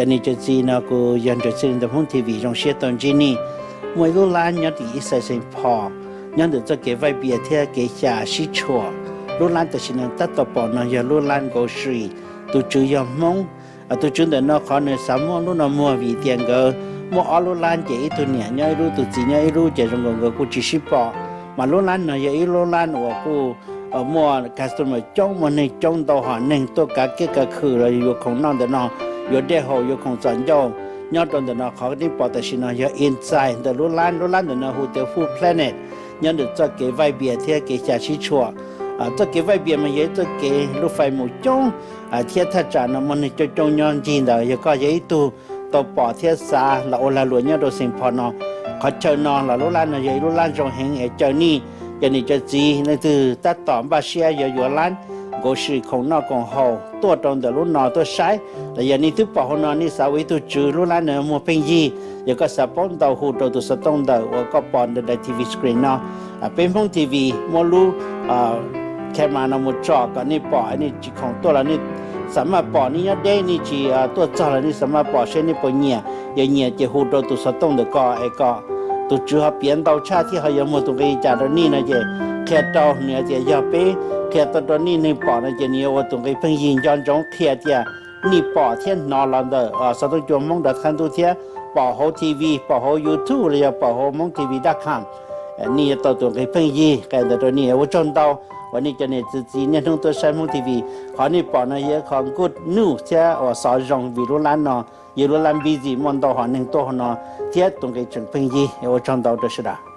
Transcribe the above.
Cov niam cov txiv no kuv yog Nraug Txhiaj Li ntawm Hmoob T V, zoo siab tau ntsib nej. Muaj ib lub lab nyob tim Eastside Saint Paul, nyob ntawm txoj kev Vaj Vias thiab kev xya sib tshuam. Lub lab tam sim no tab tom pom no yog lub lab grocery, tus tswv yog Hmoob. Tus tswv ntawm no qhov nws xav muab lub no muag vim tias nkawd muaj ob lub lab ces ib tug niam nyob ib lub, tus txiv nyob ib lub, ces zoo nkaus nkawd kuj tsis sib pom. Mas lub lab no yog ib lub lab uas kuj muaj customer coob, muaj neeg coob ntau hom neeg tuaj kav kiab kav khw los yuav khoom noj ntawm no, yuav dej haus, yuav khoom txom ncauj. Nyob rau ntawm no qhov nej pom tam sim no yog inside ntawm lub lab. Lub lab ntawm no hu tias Food Planet, nyob ntawm txoj kev Vaj Vias thiab kev xya sib tshuam. Txoj kev Vaj Vias mas yog ib txoj kev lub fais mus coob thiab thaj tsam no muaj neeg coob coob nyob ncig ntawd. Yog koj yog ib tug tau pom thiab xav los ua lag luam nyob rau Saint Paul no, qhov chaw no los lub lab no yog ib lub lab zoo heev es caw nej cov niam cov txiv leej twg tab tom npaj siab yuav yuav lab grocery, khoom noj khoom haus, tuaj rau ntawm lub no tuaj saib. Los yog nej twb pom hauv no nej xav ua ib tug tswv lub lab no muag pheej yig, yog koj xav paub ntau hu rau tus xov tooj ntawm uas koj pom ntawm daim T V screen no. Peb Hmoob T V muab lub camera no mus tsom kom nej pom, nej tsis khoom tuaj los nej xav maj pom, nej nyob deb nej tsis tuaj txog los nej xav maj pom seb nej puas nyiam. Yog nyiam ces hu rau tus xov tooj ntawm ko es kom tus tswv ho piav ntau tshaj thiab ho yuav muag tus nqi cas rau nej no ces qhia rau nws tias yog peb qhia tau rau nej neeg pom no ces nws yuav ua tus nqi pheej yig. Nco ntsoov qhia tias nej pom thiab hnov los ntawm xov tooj cua Hmoob dot com thiab pom hauv T V, pom hauv YouTube los yog pom hauv Hmoob T V dot com, nej yuav tau tus nqi pheej yig. Qhia ntawd rau nej, ua tsaug ntau uas nej cov niam txiv niaj hnub tuaj saib Hmoob T V. Qhov nej pom no yog qhov good news thiab uas xov zoo vim lub lab no yog lub lab busy, muaj ntau hom neeg tuaj hauv no thiab tus nqi tseem pheej yig. Ua tsaug ntau rau sawv daws.